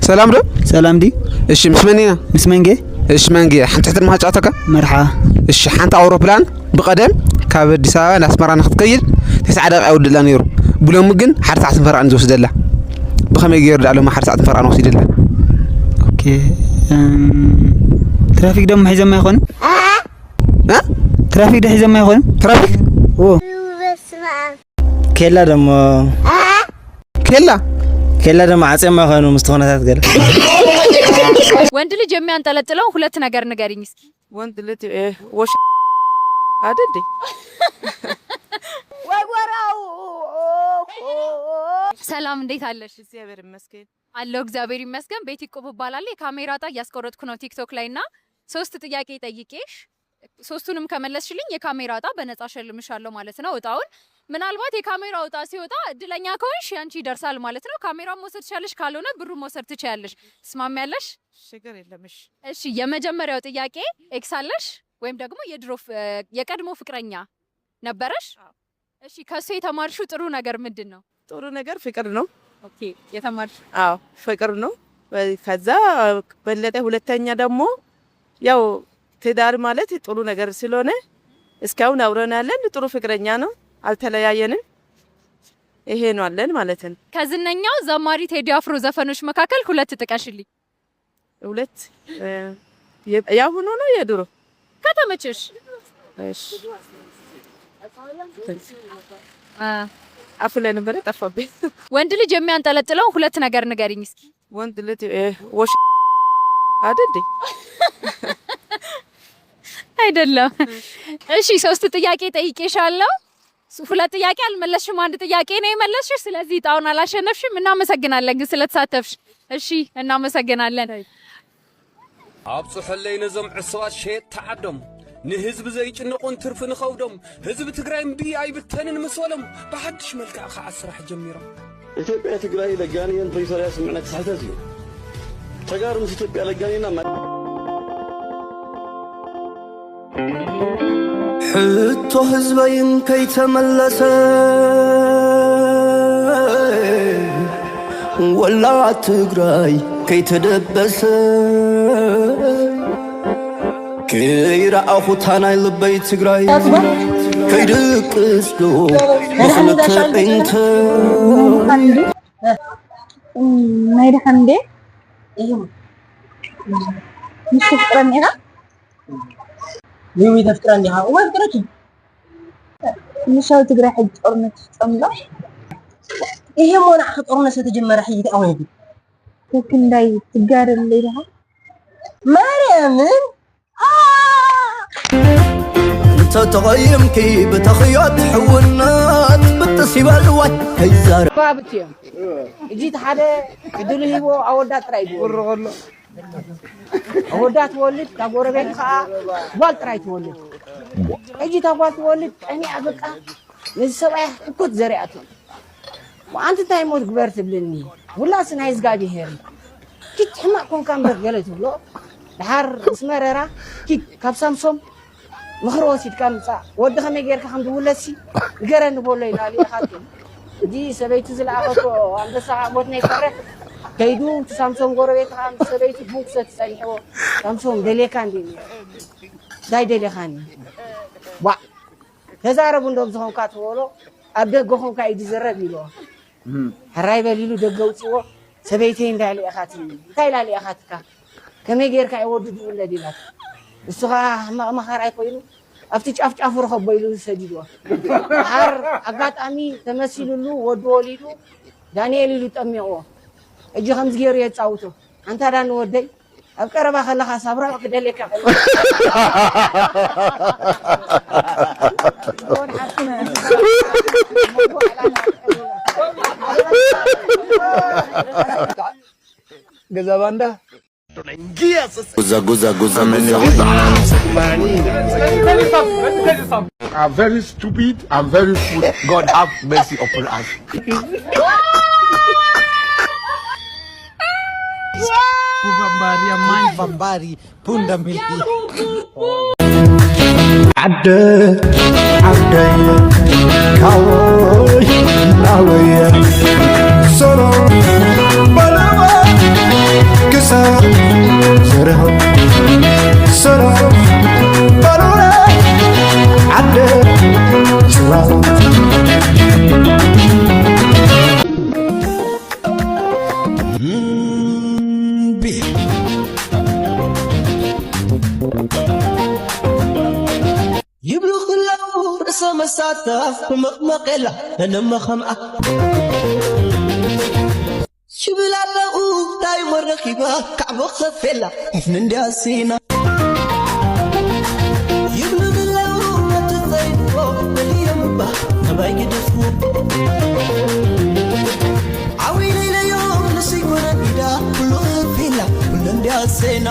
ሰላም ዶ? ሰላም ዲ እሺ፣ ምስ መን ኢና? ምስ መንጌ እሺ መንጌ፣ ሓንቲ ሕትር መሃጫ ተካ መርሓ እሺ፣ ሓንቲ ኣውሮፕላን ብቐደም ካብ ኣዲስ ኣበባ ናብ ኣስመራ ንክትከይድ ተስዓ ደቂቃ ይወስደላ ነይሩ። ብሎሚ ግን ሓደ ሰዓትን ፈረቓን ዝወስደላ። ብኸመይ ገይሩ ደኣ ሎሚ ሓደ ሰዓትን ፈረቓን ወሲደላ? ኦኬ እም፣ ትራፊክ ደሞ ሒዞም ኣይኾኑ እ? ትራፊክ ዶ ሒዞም ኣይኾኑ ትራፊክ ኦ ኬላ ደሞ ኬላ ኬላ ደሞ ዓፅዮም ኣይኾኑ ምስቲ ኩነታት ገለ ወንድ ልጅ የሚያንጠለጥለውን ሁለት ነገር ንገሪኝ እስኪ። ወንድ ልጅ እ፣ ወሽ አይደል እንዴ? ሰላም እንዴት አለሽ? እግዚአብሔር ይመስገን። አለው እግዚአብሔር ይመስገን። ቤቲ ቁብ እባላለሁ። የካሜራ እጣ እያስቆረጥኩ ነው ቲክቶክ ላይ እና ሶስት ጥያቄ ጠይቄሽ ሶስቱንም ከመለስሽልኝ የካሜራ እጣ በነፃ ሸልምሻለሁ ማለት ነው። እጣውን ምናልባት የካሜራው እጣ ሲወጣ እድለኛ ከሆንሽ ያንቺ ይደርሳል ማለት ነው። ካሜራውን መውሰድ ትችያለሽ፣ ካልሆነ ብሩን መውሰድ ትችያለሽ። ትስማሚያለሽ? ችግር የለም። እሺ እሺ የመጀመሪያው ጥያቄ ኤክስ አለሽ ወይም ደግሞ የድሮ ፍ- የቀድሞ ፍቅረኛ ነበረሽ? እሺ ከሱ የተማርሽው ጥሩ ነገር ምንድን ነው? ጥሩ ነገር ፍቅር ነው። ኦኬ የተማርሽ አዎ ፍቅር ነው። ከዛ በለጠ። ሁለተኛ ደግሞ ያው ትዳር ማለት ጥሩ ነገር ስለሆነ እስካሁን አብረን ያለን ጥሩ ፍቅረኛ ነው፣ አልተለያየንም። ይሄ ነው አለን ማለት ነው። ከዝነኛው ዘማሪ ቴዲ አፍሮ ዘፈኖች መካከል ሁለት ጥቀሽልኝ። ሁለት እ፣ የ- ያሁኑ ነው የድሮ ከተመቸሽ። እሺ አ፣ አፉ ላይ ነበረ ጠፋብኝ። ወንድ ልጅ የሚያንጠለጥለው ሁለት ነገር ንገሪኝ እስኪ። ወንድ ልጅ እ፣ ወሽ አይደል እንዴ? አይደለም። እሺ ሶስት ጥያቄ ጠይቄሻለሁ። ስ- ሁለት ጥያቄ አልመለስሽም፣ አንድ ጥያቄ ነው የመለስሽ። ስለዚህ እጣውን አላሸነፍሽም። እናመሰግናለን ግን ስለተሳተፍሽ። እሺ እናመሰግናለን። ኣብጽሑለይ ነዞም ዕሱባት ሸየጥቲ ዓዶም፣ ንህዝቢ ዘይጭነቑን ትርፊ ንኸብዶም፣ ህዝቢ ትግራይ እምቢ ኣይብተንን ምስ በሎም ብሓድሽ መልክዕ ከዓ ስራሕ ጀሚሮም። ኢትዮጵያ ትግራይ ለጋንየን ፕሪቶርያ ስምምዕነት ስሕተት እዩ። ተጋሩ ምስ ኢትዮጵያ ለጋንየና ማ- ሕቶ ህዝበይ እንከይተመለሰ ወላ ትግራይ ከይተደበሰ ከይረኣኹታ ናይ ልበይ ትግራይ ከይድቅስ ዶ ብኽልተ ዒንተ ናይ ደሓን እንዴ እዩ ምስ ፍቅረን ኢኻ ዊዊ ተፍቅራ እንዲኻ እዋ ፍቅረቱ ምሻው ትግራይ ሕጂ ጦርነት ይፍጸም ኣሎ። ይሄ ሞና ጦርነት ተጀመረ ሕጂ ተኣወይ ከክንዳይ ትጋደል ለይልኻ ማርያምን እንተተቐይምኪ ብተኽዮት ሕውነት ብጥስ ይበልዋይ ከይዛረ ባብት እዮም። እጂ እቲ ሓደ ዕድሉ ሂቦ ኣወዳት ጥራይ እዩ ዝወልድ። ኣወዳት ትወልድ፣ እታ ጎረቤት ከዓ ጓል ጥራይ ትወልድ። እጂ እታ ጓል ትወልድ ቀኒኣ በቃ ነዚ ሰብኣያ ሕኮት ዘሪኣቶ። ኣንቲ እንታይ ሞት ግበር ትብልኒ? ውላስ ናይ እግዚኣብሄር እዩ። ኪድ ሕማቕ ኮንካ እምበር ገለ ትብሎ። ድሓር ምስ መረራ ኪድ ካብ ሳምሶም ምኽሪ ወሲድካ ምጻእ። ወዲ ከመይ ጌርካ ከም ዝውለድሲ ንገረኒ በሎ ኢላ ልኢኻቶ። እዚ ሰበይቱ ዝለኣኸቶ ኣንበሳ ሞት ናይ ፈርሕ ከይዱ እቲ ሳምሶም ጎረቤትኻ ምስ ሰበይቱ ቡን ክሰቲ ጸኒሕዎ። ሳምሶም ደልየካ እንዲ እንታይ ደልየኻኒ? ዋዕ ተዛረቡ እንዶ ብዝኾንካ ትበሎ ኣብ ደገ ኾንካ እዩ ዝዝረብ ኢልዎ። ሕራይ በል ኢሉ ደገ ኣውፅዎ። ሰበይተይ እንታይ ልኢኻትኒ እንታይ ኢላ ልኢኻትካ? ከመይ ጌርካ እዩ ወዲ ዝውለድ ኢላቶ። እሱ ኸዓ ሕማቕ መኻራይ ኮይኑ ኣብቲ ጫፍ ጫፉ ርኸቦ ኢሉ ሰዲድዎ። ድሓር ኣጋጣሚ ተመሲሉሉ ወዲ ወሊዱ ዳንኤል ኢሉ ጠሚቕዎ። ሕጂ ከምዚ ገይሩ የጻውቶ። ኣንታ ዳኒ ወደይ ኣብ ቀረባ ከለኻ ሳብራቕ ክደልየካ ከሎ ገዛ ባንዳ Guza, guza, guza, guza. I'm very stupid. I'm very fool. God have mercy upon us. Bambari, mãe Bambari, punda milhi. ዓደ ዓደየ ካወይ ናወየ ሰሮ በለዋ ሳታ ክመቕመቐላ ነነመኸምኣ ይብል ኣለኹ። እንታይ መረኺባ ካዕቦ ክሰፌላ ሕፍን እንድያ ሴና ይብሉ ምለው። ነቲ ጸይዎ በልዮም እባ ነባይ ግደፍዎ። ዓው ኢለዮም ንሱ ይኮነን ኢዳ ኩሉ ክፊላ ኩሉ እንድያ ሴና